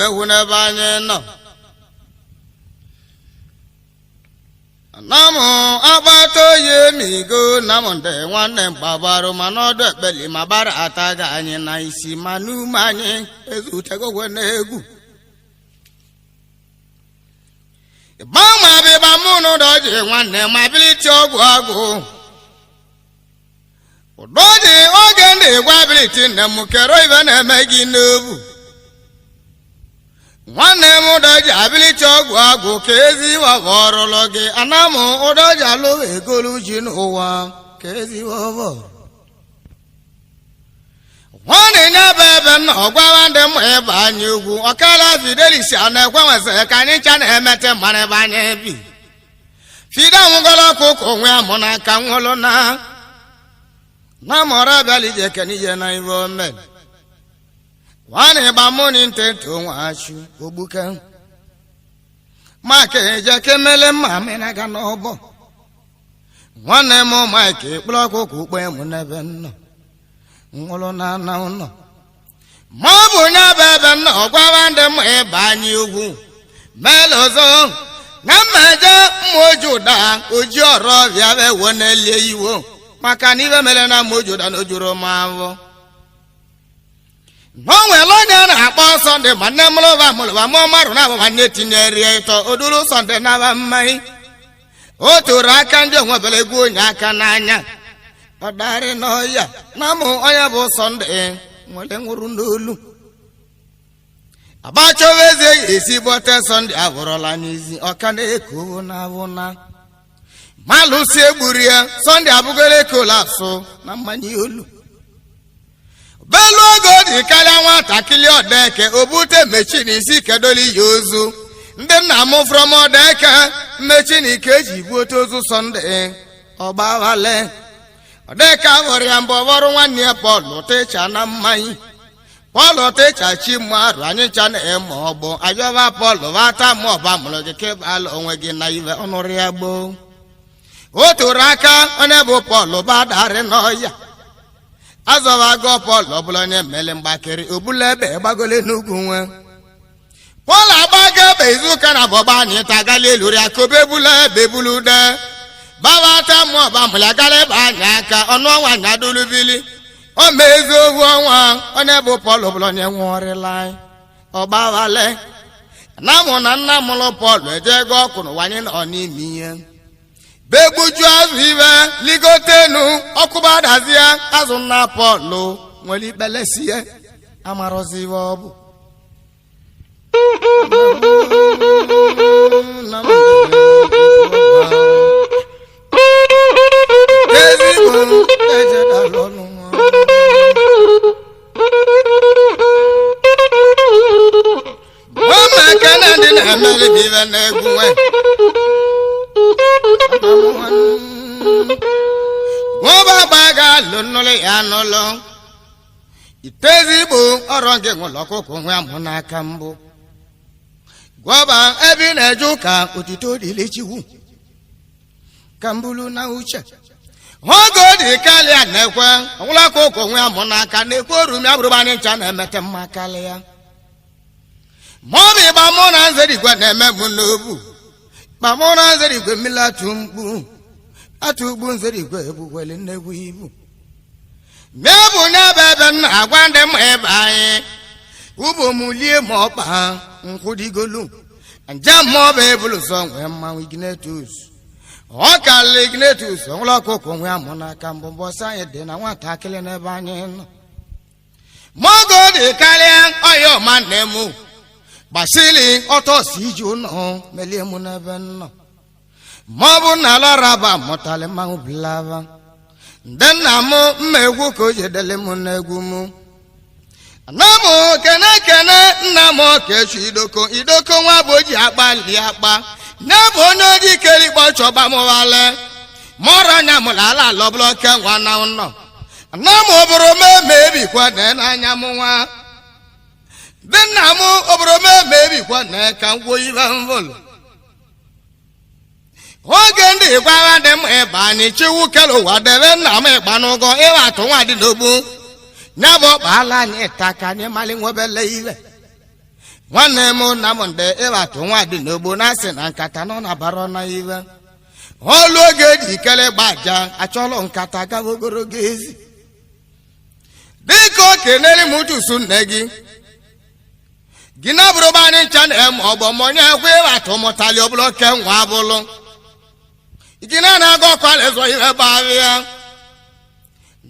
Egwu n'ebe anyị nọ. Na mụ agbata oyi emigo na mụ ndị nwanne m gbabarụ ma n'ọdụ ekpeli ma gbara ataga anyị na isi ma n'ume anyị ezutegogwe n'egwu. Gbanwe abịba mụ n'ụdọ ji nwanne ma bilite ọgwụ agụ. Ụdọ ji oge ndị gwa abiliti nne m kero ibe na-eme gị n'obu. Nwanne m ụdọ ji abiliti ọgwụ agwụ ka ezi wabọ ọrụlụ gị anamụ ụdọ ji alụ egolu ji n'ụwa ka ezi wabọ. Nwanne ya bụ ebe nna ọgwawa ndị mma ebe anyị ugwu ọkala Fidelis a na-ekwe nwesịrị ka anyị ncha na-emete mmanụ ebe anyị bi. Fide anwụgọlọ ọkụkọ onwe ya mụ n'aka nwụlụ na na mọrọ abịala ije kene ije na ive omere. Nwanne ịgba mụ ni ntị ntị onwe achụ ogbuke. Maka eje kemele mma mịnaga n'ọbọ. Nwanne m Mike ekpere ọkụkọ ukpe mụ n'ebe nnọ. Nwụrụ na ana ụlọ. Ma ọ bụ onye bụ ebe nna ọgwawa ndị mma ịba anyị ugwu. Melụzọ na mmeje mma oji ụda oji ọrọ bịa bụ ewo n'elie iwo maka na ibe mere na mma oji ụda na ojuru m afọ. Na o nwere onye a na-akpọ Sọnde ma nne mụrụba mụrụba mụọ mmadụ na abụba nne tinyere ịtọ oduru Sọnde naba mmanya. O toro aka ndị onwebere egwu onye aka n'anya. Ọ darị n'ọhịa na mụ onye bụ Sọnde nwere nwụrụ n'olu. Abachawa eze esi bọte Sọnde abụrụla n'ezi ọka na-eko na abụna. Malụsi egburu ya Sọnde abụgoro kolapsụ na mmanya olu. Belu oge o ji karịa nwatakịrị ọdeke o bute mechin isi kedoli ya ozu. Ndị nna m from ọdeke mechin ike eji buote ozu Sọnde ọgbawale. Ọdeke abụrụ ya mbụ ọbọrụ nwanne ya Pọl tịcha na mmanya. Pọl tịcha chi mmadụ anyị ncha na-eme ọgbọ ayọba Pọl bata ma ọba mụrụ gị kebala onwe gị na ive ọnụrụ ya gboo. O toro aka onye bụ Pọl badarị n'ọya. Azọbago Pọl ọbụla onye mere mgbakịrị obula ebe gbagole n'ugwu nwe. Pọl agbago ebe izuụka na bọba anyị tagali elu rịa kobe ebula ebe ebulu de. Baba ta mụ ọba mụrụ agala ebe anyị aka ọnụ ọnwa anya dulubili. O mee eziokwu ọnwa onye bụ Pọl ọbụla onye nwụọrịla anyị. Ọgbawale. Na mụ na nna mụrụ Pọl ejego ọkụ n'ụwa anyị nọ n'ime ihe. Begbuju azụ iwe ligotenu ọkụbadazie azụ nna Pọl nwere ikpelesie amarọzi iwe ọ bụ. Ezigbo ejedala ọnụ nwa. Ụmụaka na ndị na-emeli bụ ibe na-egwu nwe. Nwụba gbaga alụ nụlụ ya nụlụ. Ite ezigbo ọrọ gị nwụlọ ọkụkọ nwe amụ n'aka mbụ. Gwọba ebe ị na-eje ụka otito dịrị Chukwu. Ka mbulu na uche. Oge ọ dị karịa na-ekwe ọnwụla ọkụkọ nwe amụ n'aka na-ekwe oru ya bụrụ anyị ncha na-emete mma karịa. Ma ọ bụ ịgba mụ na nzerigwe na-eme m n'obu. Gba mụ na nzerigwe mmiri atụ mkpu. Atụ ugbu nzerigwe ebukwele nnegwu ibu. Mee bụ n'ebe ebe m na-agwa ndị mma ebe anyị. Ugbo m lie ma ọkpa nkwụdigolu. Nje mmụọ bụ ebulu sọ nwee mmanwụ Ignetus. Ọ kalị Ignetus ọnwụla ọkụkọ nwe amụ n'aka mbụ mbọsị anyị dị na nwatakịrị n'ebe anyị nọ. Ma oge ọ dị karịa ọya ọma nne m gbasili ọtọ si iji ụlọ melie mụ n'ebe nnọ. Ma ọ bụ na lọraba mụtalị mmanwụ bilaba. Ndị nna m mma egwu ka o ji edele m n'egwu m. Nna m kene kene nna m okechu idoko idoko nwa bụ oji akpa li akpa. Nne bụ onye oji kelikpọ chọba mụwale. Mọrọ anya mụrụ ala alọbụla oke nwa na ụlọ. Nna m oboro m emebikwa na n'anya m nwa. Ndị nna m oboro m emebikwa na ka m gwuo ibe mvụlụ. Oge ndị gwara ndị m ịba anyị chiwu kele ụwa debe nna m ịgba n'ụgọ ịwa atụ nwa dị n'ogbu. Ya bụ ọkpa ala anyị ta ka anyị malị nwebele iwe. Nwanne m na m ndị ịbatụ nwa dị n'ogbo na-asị na nkata nọ na bara na iwe olu oge eji ikele gbaja achọlụ nkata gaba ogologo ezi. Biko kenere m tusu nne gị gị na bụrụ be anyị ncha na-eme ọgbọ ma onye ekwe ịbatụ mụtali ọbụla oke nwa abụlụ gị na na-aga ọkwa lezọ ihe gbabịa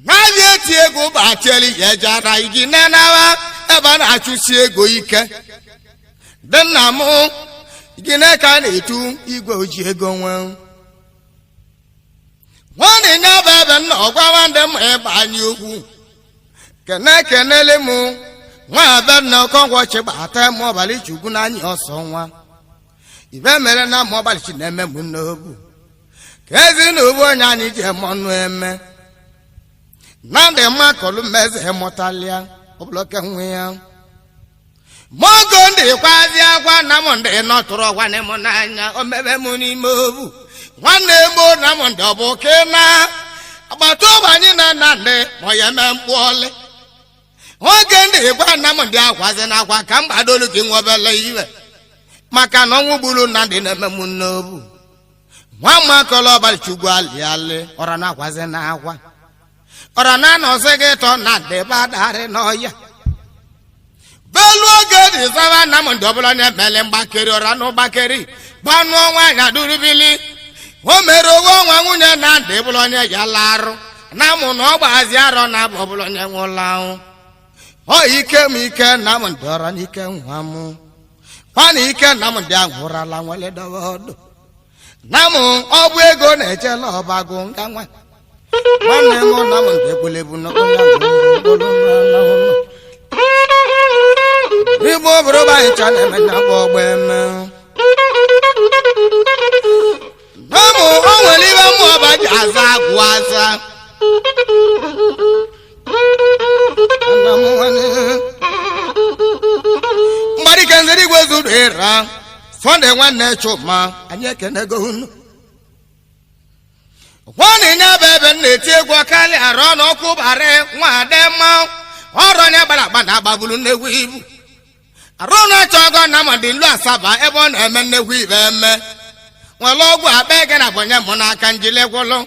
na-abịa eti ego batieli ya ejara gị na nawa ebe a na-achụsi ego ike dị nna m gị na ka na-etu igwe oji ego nwee nwanne nya bụ ebe nna ọgwawa ndị mma ịgba anyị okwu kene kenele m nwa ebe nna ọkọngwọchi gbata m ọbalị chukwu n'anya ọsọ nwa ibe mere na m ọbalị chi na-eme m n'obu ka ezi na obu onye anyị ji eme ọnụ eme na ndị mma kọlụ mmeze mụtalịa ọbụla oke nwe ya mogo ndị kwazi agwa na m ndị nọtụrụ ọgwa m n'anya o mebe m n'ime obu nwanne m na m ndị ọ bụ ke na agbata obi anyị na nna ndị ma ya eme mkpụọlị oge ndị gwa nna m ndị akwazi na akwa ka m gbadolu gị nwebele iwe maka na ọnwụ gburu nna ndị na-eme m n'obu nwa mmakọlọ ọbalịchukwu alị ọra na-akwazi na akwa ọra na anọsị gị tọ na ndị badarị n'ọya belu oge dị zaba nna m ndị ọbụla na-emele mgbakeri ọra na ụgbakeri gbanụ ọnwa anya durubili o mere owe ọnwa nwunye na ndị bụla onye ya larụ na mụ na ọ gbazi arọ na abụ ọbụla onye nwụla anwụ ọ ike m ike na m ndị ọra n'ike nwa m kwana ike na m ndị anwụrala nwere dọba ọdụ na m ọ bụ ego na-echela ọbagụ nga nwa nwanne m na m ndị ekwelebu n'igbo obodo bụ anyị cha na-eme na akpọ ọgba eme na mụ o nwere ibe mmụọ ọba ji aza agwụ aza Nna m nwanne. Mgbarike nzere igwe zuru ịra Sọnde nwanne Chuma anyị ekenego unu nwanne nya bụ ebe m na-eti egwu ọkalị arụ n'ọkụ barị nwa ademma ọrụ onye gbara agba na agbagburu nnegwu ibu arụ na-achọ ọgọ na amadị nlu asaba ebe ọ na-eme nnegwu ibe eme nwere ọgwụ akpa ege na abụnye mụ n'aka njile gwụlụ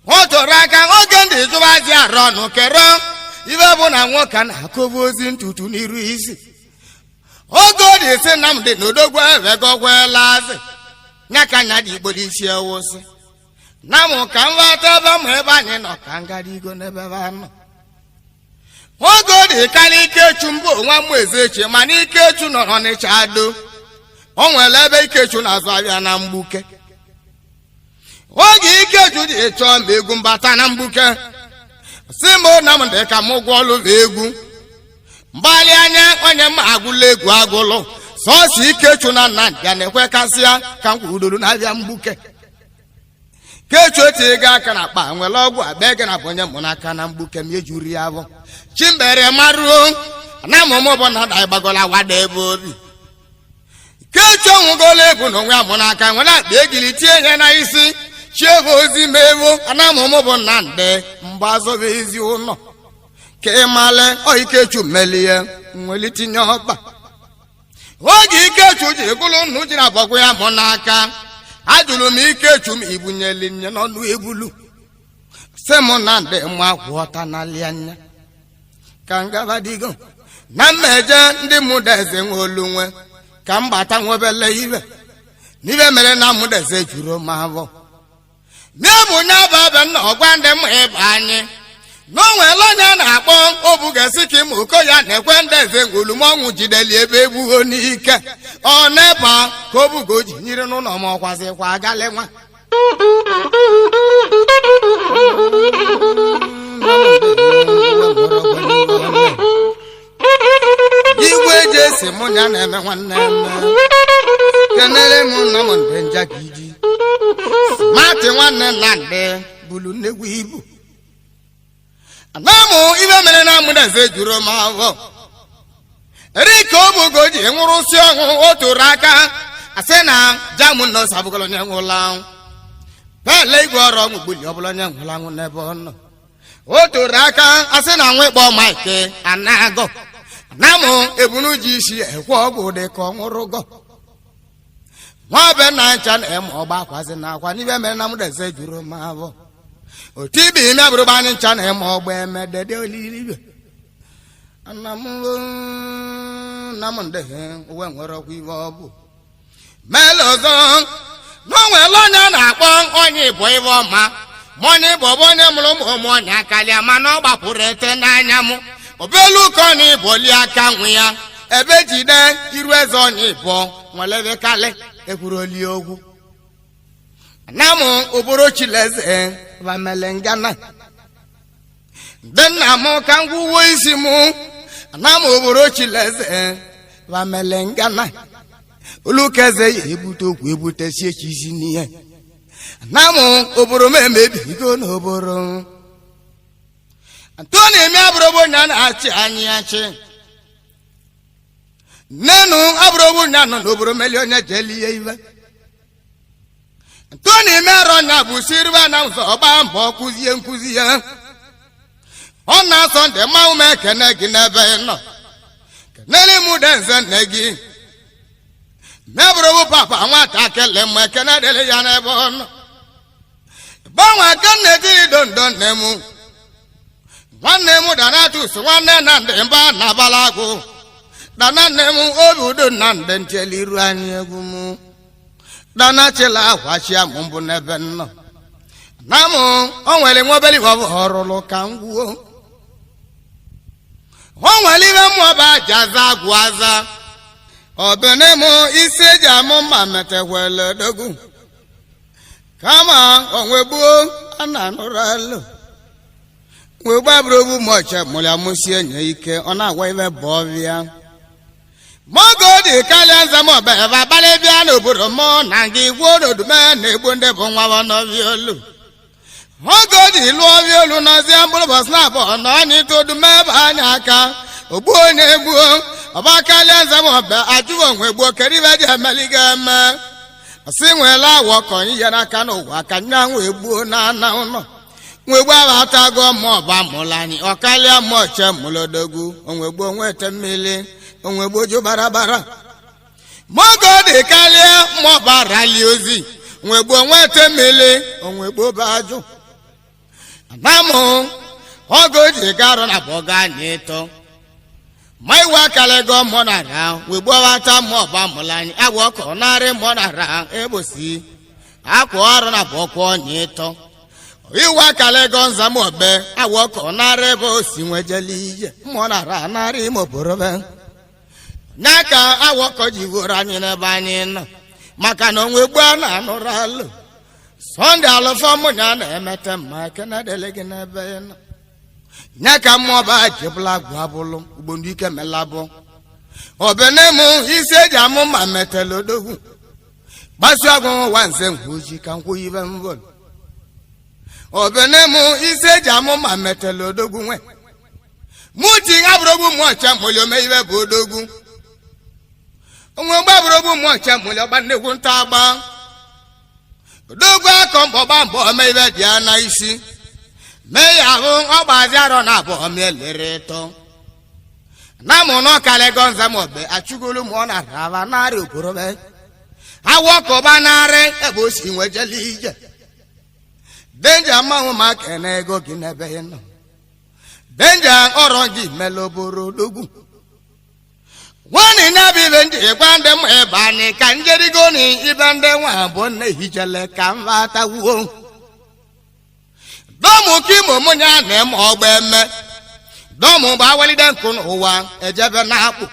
o toro aka oge ndị jụbazi arụ ọnụ kero ibe bụ na nwoke a na-akụbu ozi ntutu n'iru isi oge ọ dị isi Nnamdị na odogwu ewegogwelazi nya ka anya dị igboro isi ewụsị na mụ ka m ghọta ebe ma ebe anyị nọ ka m gara igo n'ebe ebe a nọ oge ọ dị karịa Ikechu mbụ nwa m ezechi mana Ikechu nọ n'Ọnịcha ado o nwere ebe Ikechu na-azụ ahịa na mgbuke oge Ikechu ji chọọ m egwu mbata na mgbuke si m na m dị ka m ụgwọ ọlụ bụ egwu mgbalị anya onye m agwụla egwu agwụlụ sọọsọ Ikechu na Nnamdị a na-ekwekasịa ka m kwudoro na-abịa mgbuke kechu eti ga aka na akpa nwere ọgwụ akpa ege na bụ onye mụ n'aka na mgbuke m ejuri ya bụ chimbere maruo na amụmụ bụ na da ịgbagola wada ebe obi kechu onwugola egwu na onwe amụ n'aka nwere akpa egili tie ya na isi chiego ozi ma ewo na amụmụ bụ Nnamdị mgbe azọba ezi ụlọ ka ị male ọ Ikechu melie nwere tinye ọkpa oge Ikechu ji gụlụ nnu ji na abọgwụ ya mụ n'aka ajụrụ m Ikechu m ibunyeli nye n'ọnụ ebulu sị m na ndị mma gwọta n'alị anya ka ngabadigo na mmeje ndị mụdaeze nwe olu nwe ka m gbata nwebele ibe n'ibe mere na mụdaeze juru m afọ n'ebu nya bụ ebe nna ọgwa ndị mma ịba anyị na o nwere onye a na-akpọ obugasi ka ịma oko ya na-ekwe ndị eze ngwolumọnwụ jideli ebe egbugho n'ike ọ na-eba ka obugo ji nyere n'ụlọ ma ọkwazikwa agalị nwa igwe eji esi mụ ya na-eme nwanne m kenere m nna m ndị njakiji mati nwanne Nnamdị bulu nnegwu ibu anamụ ibe mere na amụdaze juru m afọ erika obugo ji nwụrụsị ọnwụ o toro aka asị na jamụ nọọsụ abụgọla onye nwụla anwụ bele igwe ọrụ ọnwụ gbuli ọbụla onye nwụla anwụ n'ebe ọ nọ o toro aka asị na nwa ịkpọ maịkị anagọ Na mụ ebunu ji isi ekwe ọgwụ dị ka ọ nwụrụgo. Nwa be na ncha na-eme ọgba akwazi na akwa n'ibe mere na mụdeze juru m abụọ. Otu ibe ime bụrụ anyị ncha na-eme ọgba emedede olilibe. Ana m na m ndeghe uwe nwere ọkwa ibe ọ bụ. Mele ọzọ na o nwere onye na-akpọ onye ịbụ ibe ọma ma onye ịbụ bụ onye mụrụ ụmụ ụmụ ọnya karịa, mana ọ gbapụrụ ete n'anya m obelu ụkọ na ịbọli aka nwe ya ebe jide iru eze onye ịbọ nwelebekalị ekwuru oli ogwu na m oboro chileze bamele ngana ndị nna m ka m gwuwo isi m na m oboro chileze bamele ngana olukeze ya ebute okwu ebute sie chi isi n'ihe na m oboro m emebigo n'oboro Antoni emi abụrụbụ onye a na-achị anyị achị nnenu abụrụbụ onye nọ n'oboro meli onye jeli ihe iwe. Antoni emi arọ nya bụ siriba na ụzọ ọgba mbọ kụzie nkụzi ya ọ na-asọ ndị mmanwụ m ekene gị n'ebe ị nọ kenele m de nze nne gị mebụrụbụ papa nwatakịrị m ekene dịrị ya n'ebe ọ nọ gbanwe aka nne jiri dondo nne m nwanne m danatus nwanne na ndị mba na abalagụ dana nne m obi udo na ndị ncheli iru anyị egwu m dana chila akwachia m mbụ n'ebe nnọ na m o nwere nwa obere iwe ọrụrụ ka m gwuo o nwere ibe mmụọ bụ aja aza agwụ aza ọbene m isi eji amụ mma metekwele odogwu kama onwe gbuo a na-anụrụ alụ wee gbaburu ogbu mọche mụrụ amụsie nye ike ọ na-agwa ibe bụ ọbịa mogo dị karịa nzem ọba ebe abalị bịa n'obodo mụ na gị gwuo n'odume na-egbu ndị bụ nwa n'ọbịa olu oge o ji lụọ ọbịa olu n'ọzịa mkpụrụ ụbọchị na abụọ na ọnya ite odume ebe anya aka ogbu onye gbuo ọba karịa nzem ọba ajụghị onwe gbuo kedu ibe ji emeli ga eme ọsị nwere awọ kọnye ya n'aka n'ụwa ka nyanwụ egbuo na ana ụlọ nwegbu abatago ma ọba mụrụ anyị ọkalịa ma ọche mụlodogwu onwegbu onwete mmiri onwegbu oju barabara mogo dị karịa ma ọba rali ozi nwegbu onwete mmiri onwegbu bajụ anamụ ogo ji garụ na bọga anyị ịtọ ma iwe akalịgo mụ na ra wegbu ọbata ma ọba mụrụ anyị agwa ọkọ narị mụ na ra egbosi akwa ọrụ na bọkwọ onye ịtọ iwe akalịgo nzam obe agwa ọkọ narị ebe o si nwejele ije mmụọ na ra narị ime oborobe n'aka agwa ọkọ ji woro anyị n'ebe anyị nọ maka na onwe gbuo na anụrụ alụ Sọnde alụfọ mụ ya na-emete mma ekene dịrị gị n'ebe ị nọ nye ka mmụọ ba jebụla agwụ abụlụ ugbo ndị ike melabụ obene m isi eji amụ ma metela odogwu gbasu agwụ nwa nze ngwuji ka nkwụ ibe mbụ obene m isi eji amụ ma metela odogwu nwe mụ ti abụrụgbu mụ ọcha mụli ome ibe bụ odogwu onwe mgbe abụrụgbu mụ ọcha mụli ọgba nnekwu nta agba odogwu akọ mbọ gba mbọ ome ibe dị ya na isi mee ya ahụ ọgbazi arọ na abụọ ma elere ịtọ na mụ na ọkalịgo nzem ogbe achụgolu mụ ọ na-araba narị okporobe awọ kọba narị ebe o si nwejele ije denja mmanwụ ma kene ego gị n'ebe ị nọ denja ọrọ gị mele oboro odogwu nwanyị na-abụ ibe ndị ịgwa ndị mma ebe anyị ka njerigo na ibe ndị nwa abụọ nne hijele ka m batawuo dọmụ ka imo mụ ya na eme ọgba eme dọmụ bụ awalide nkụ n'ụwa ejebe na-akpụ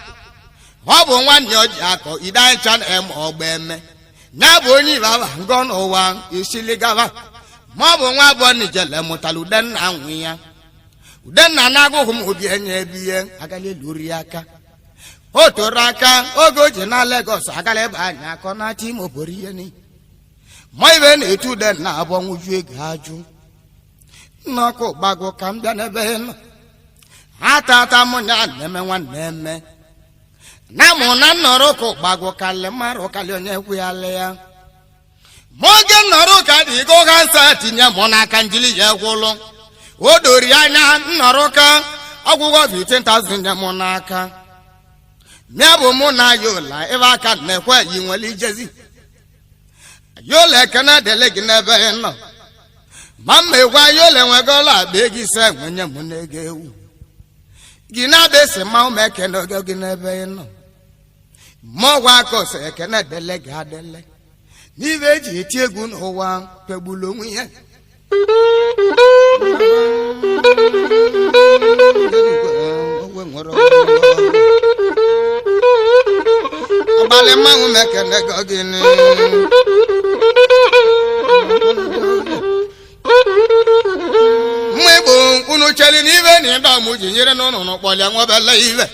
ọ bụ nwanne o ji akọ ide ncha na eme ọgba eme ya bụ onye ibe aba ngọ n'ụwa isili gaba ma ọ bụ nwa abụọ nijele mụtara udenna nwe ya udenna na-agụghị m obi enye ebiye agala eluri aka o toro aka oge o ji na Legọs agala ebe anyị akọ na-achọ ime obodo ihe ni ma ibe na-etu udenna abụọ nwụju ego ajụ nnọkụ gbago ka m bịa n'ebe ị nọ ata ata mụ ya na-eme nwanne eme na mụ na nnọrọ ụka gbago kalị mmarụ kalị onye kwuyalị ya ma oge nnọrọ ụka dị ego ha nsa tinye mụ n'aka njili ya gwụlụ o dori anya nnọrọ ụka ọgwụgwọ 15,000 nye mụ n'aka. Mịa bụ mụ na ya ụla ebe aka na-ekwe yi nwere ijezi ya ụlọ ekene dịlị gị n'ebe ị nọ ma mma egwa ya ụlọ enwegola akpa ego ise nwenye mụ na-ego ewu gị na-abịa esi mmanwụ ma ekene oge gị n'ebe ị nọ mmụọ aka ose ekene dịlị gị adịlị n'ibe eji eti egwu n'ụwa pegbulu onwe ihe. Abalị mmanwụ mekene gị mma igbo unu cheli n'ibe na ịdọ mụ ji nyere n'ụnụ n'ụkpọlịa nwebele ibe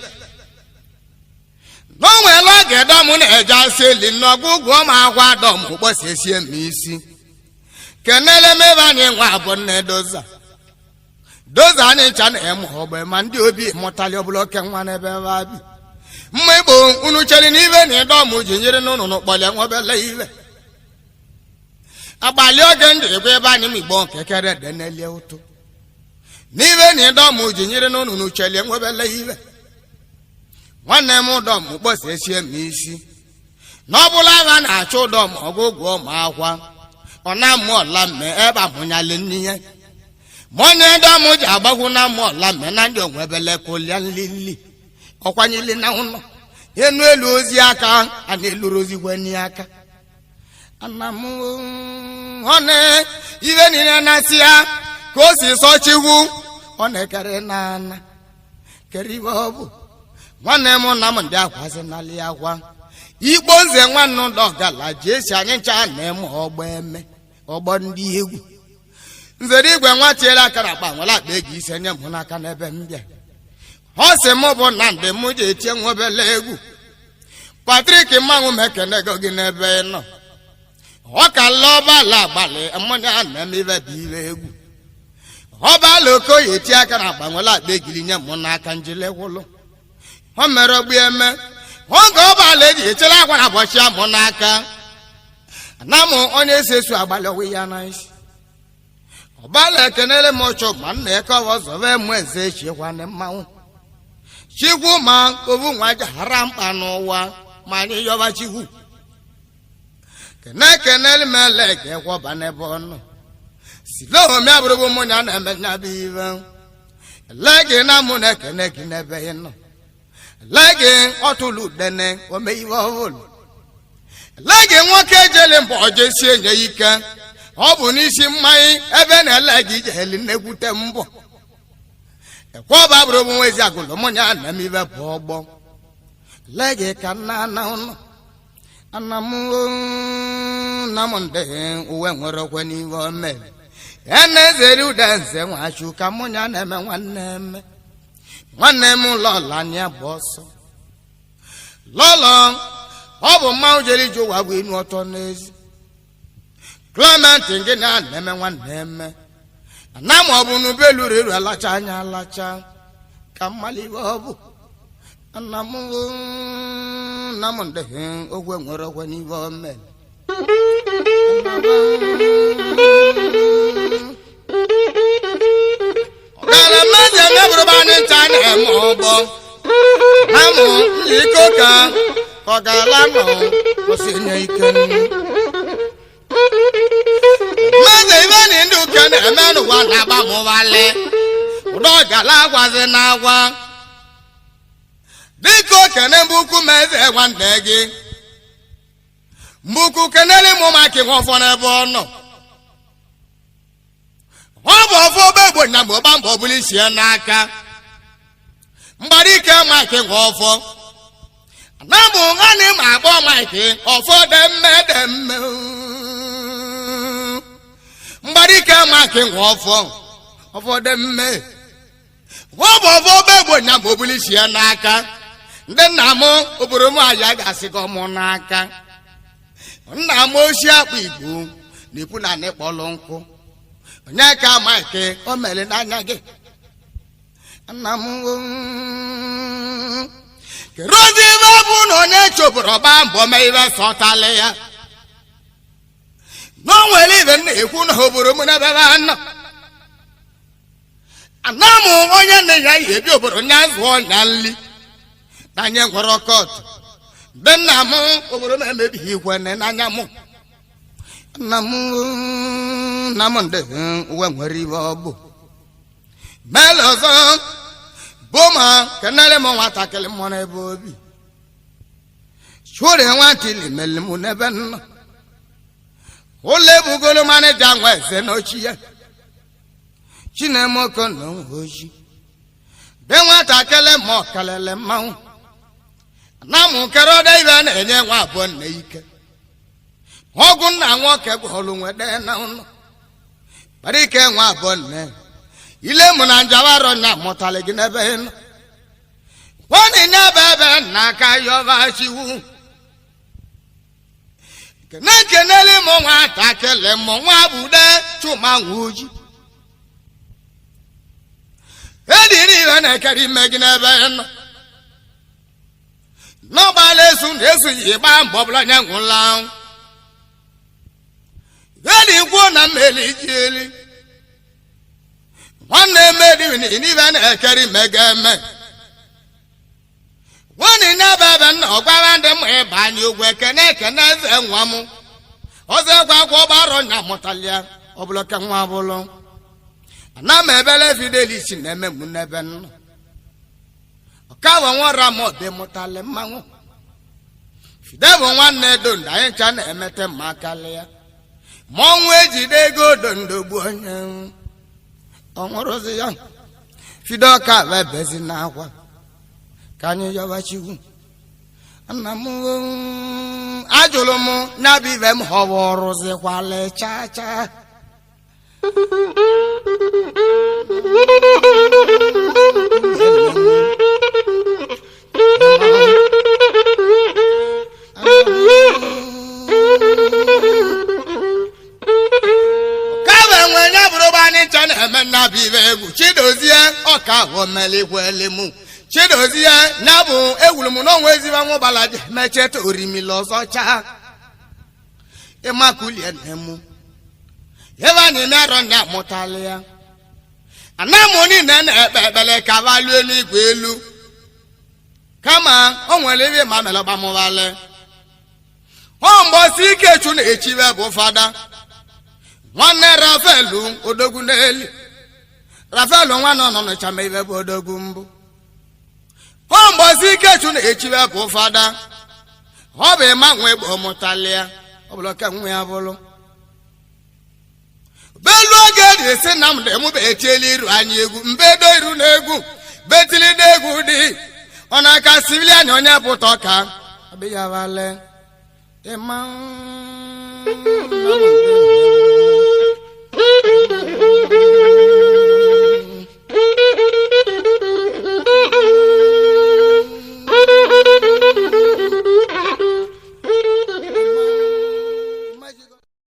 n'onwere oge dọm na-eje asị eli n'ọgwụgwọ ma akwa dọm kpọsiesie m isi kenele m ebe anyị nwa abụ nne doza doza anyị ncha na-eme ogbe ma ndị obi mụtali ọbụla oke nwa n'ebe ebe abi mma igbo unu chere n'ibe na ịdọm ji nyere n'ụnụ n'ụkpọlịa nwebele ibe agbalị oge ndị egwe ebe anyị m igbo nke kere dị n'elie ụtụ n'ibe na ịdọm ji nyere n'ụnụ n'uchelie nwebele ibe nwanne m ụdọm kpọsiesie m isi na ọ bụla agha na-achọ ụdọm ọgụgụ ma akwa ọ na-amụ ọla mme ebe amụnyali n'ihe ma onye dọm ji agbagwu na amụ ọla mme na ndị onwebele kụlia nlili ọkwanyeli na ụlọ enu elu ozi aka a na-eluru ozigwe n'aka ana m ọ na ibe niile na-asị ya ka o si sọ chigwu ọ na-ekere na ana kere ibe ọ bụ nwanne m na m ndị akwazi n'ala akwa igbo nze nwanne ụlọ gala ji esi anyị ncha na-eme ọgbọ eme ọgbọ ndị egwu nzere igwe nwa tiela aka na akpa nwere akpa ego ise nye m n'aka n'ebe m bịa ọ sị m bụ na ndị m ji etie nwa obele egwu Patrik mmanwụ m ekenego gị n'ebe ị nọ ọ ka lọbala agbalị mmanya na-eme ibe bụ ibe egwu ọbala okoye eti aka na akpa nwere akpa egili nye m n'aka njilewụlụ o mere ogbu eme oge ọbala eji echere akwa na ụbọchị amụ n'aka na mụ onye esi esu agbalị ọwụ ya na isi ọbala ekenere m ọchọ ma nna eke ọzọve mụ eze chikwane mmanwụ chikwu ma ovu nwa jahara mkpa n'ụwa ma anyị yọba chikwu kene kenele m ele ga-ekwọba n'ebe ọnụ silohomia bụrụbụ mụ ya na-eme nyabụ ive ele gị na mụ na-ekene gị n'ebe ị nọ legi ọtụlụ udene ome iwe ọhụrụ legi nwoke ejele mbọ jesie nye ike ọ bụ n'isi mmanya ebe na-ele gị ijeli nnekwute mbọ ekwọba bụrụ bụ nwezi agụlụ mụnya na m ibe bụ ọgbọ legi ka nna ana ụnọ ana m na m ndị uwe nwere okwe n'ihe ome ene zeri ude nze nwachu ka mụnya na-eme nwanne eme nwanne m lọla anya bụ ọsọ lọlọ ọ bụ mmanwụ jere ije ụwa bụ inu ọtọ n'ezi Clement gị na na-eme nwanne eme na ma ọ bụ n'ubelu reru alacha anya alacha ka mmali ọ bụ ana m na m ndị ogwe nwere ogwe n'ibe ome ọgara mmadụ emebụrụ anyị ncha na-eme ọgbọ na mụ ike ụka ka ọ ga-ala nọ kwụsị nye ike mmadụ ibe na ndị ụka na-eme n'ụwa na-agba mụwalị ụdọ gala agwazi na agwa dịka okene mbukwu ma eze nwanne gị mbukwu kenere mụ maka nwe ọfọ n'ebe ọ nọ ọ bụ ọfọ ogbe egbo na mgbe ọgba mbọ bụla isi ya n'aka mgbara ike mike nwe ọfọ na bụ nwanne m akpọ mike ọfọ demme demme mgbara ike mike nwe ọfọ ọfọ demme ọ bụ ọfọ ogbe egbo na mgbe ọbụla isi ya n'aka ndị nna m obodo m aya ga-asị gị ọmụ n'aka nna m ochie akpa igbo na-ekwu na anị kpọlụ nkụ onye ka mike o mere n'anya gị nna m kedu ozi ibe bụ na onye chọbụrụ ọgba mbọ mee ibe sọtalị ya na o nwere ibe m na-ekwu na obodo m n'ebe ebe nọ ana m onye nne ya yi ebi obodo nya zụọ nya nli Na anyị nwere kọtụ be nna m obodo m emebighị igwe n'anya mụ nna m nna m ndị uwe nwere ibe ọ bụ mele ọzọ bụ ma kenere m nwatakịrị mụrụ ebe obi chụrụ nwantịlị mele m n'ebe nọ ụlọ ebugolo manịja nwa eze n'ochi ya chinemoko na oji be nwatakịrị ma ọ kelele mmanwụ na mụ kerọda ibe na-enye nwa abụọ nne ike ọgwụ nna nwoke gwọrụ nwede na ụlọ kpara ike nwa abụọ nne ile mụ na njawarọ nya mụtalị gị n'ebe ị nọ nwanne nya bụ ebe nna aka yọba chiwu kene kenele mụ nwatakịrị mụ nwa bude chuma nwa oji ediri ibe na-ekere ime gị n'ebe ị nọ n'ọgbala esu na esughị ịgba mbọ ọbụla nye nwụla edi kwuo na mmeli ji eli nwanne emedi n'ibe na-ekere ime ga-eme nwanne n'ebe ebe nna ọgwara ndị mma ịba anyị ogwu ekene ekene eze nwa m ọzọ egwu agwọ ọgbarọ nya mụtalịa ọbụla ke nwa bụlụ ana m ebele fidelis na-eme m n'ebe nnọ ọkawa nwara m ọbị mụtalị mmanwụ fide bụ nwanne dondo anyị ncha na-emete mma kalịa ma ọnwụ ejide ego dondo gbuo onye ọnwụrụzi ya fide ọka bebezi n'akwa ka anyị yọba chukwu nna m ajụrụ m nyabụ ibe m họwọrụzikwala chaa chaa. Kaba enwe nya bụrụ bụ anyị ncha na-eme nnabụ ibe egwu chidozie ọka ahụ melikweli mụ chidozie nya bụ egwuru m n'ọnwa ezigbo nwụbala ji mecheta orimili ọzọ chaa ịmakulie nne mụ ebe anyị na-arọ nya mụtalị ya ana mụ niile na-ekpe ekpere ka valuo n'igwe elu kama o nwere ebe ma mere gbamụbalị ọ mgbọsi ike chu na-echiwe bụ fada nwanne rafaelu odogwu n'eli rafaelu nwanne ọ nọ n'ịchama ibe bụ odogwu mbụ ọ mgbọsi ike chu na-echiwe bụ fada ọ bụ ịma nwe gbo mụtalịa ọ bụla ka nwe ya bụlụ belu oge dị si na m dị mụ bụ etiela iru anyị egwu mbedo iru na egwu betili na egwu dị ọ na-aka sivilian onye pụta ọka abịyawale ịma.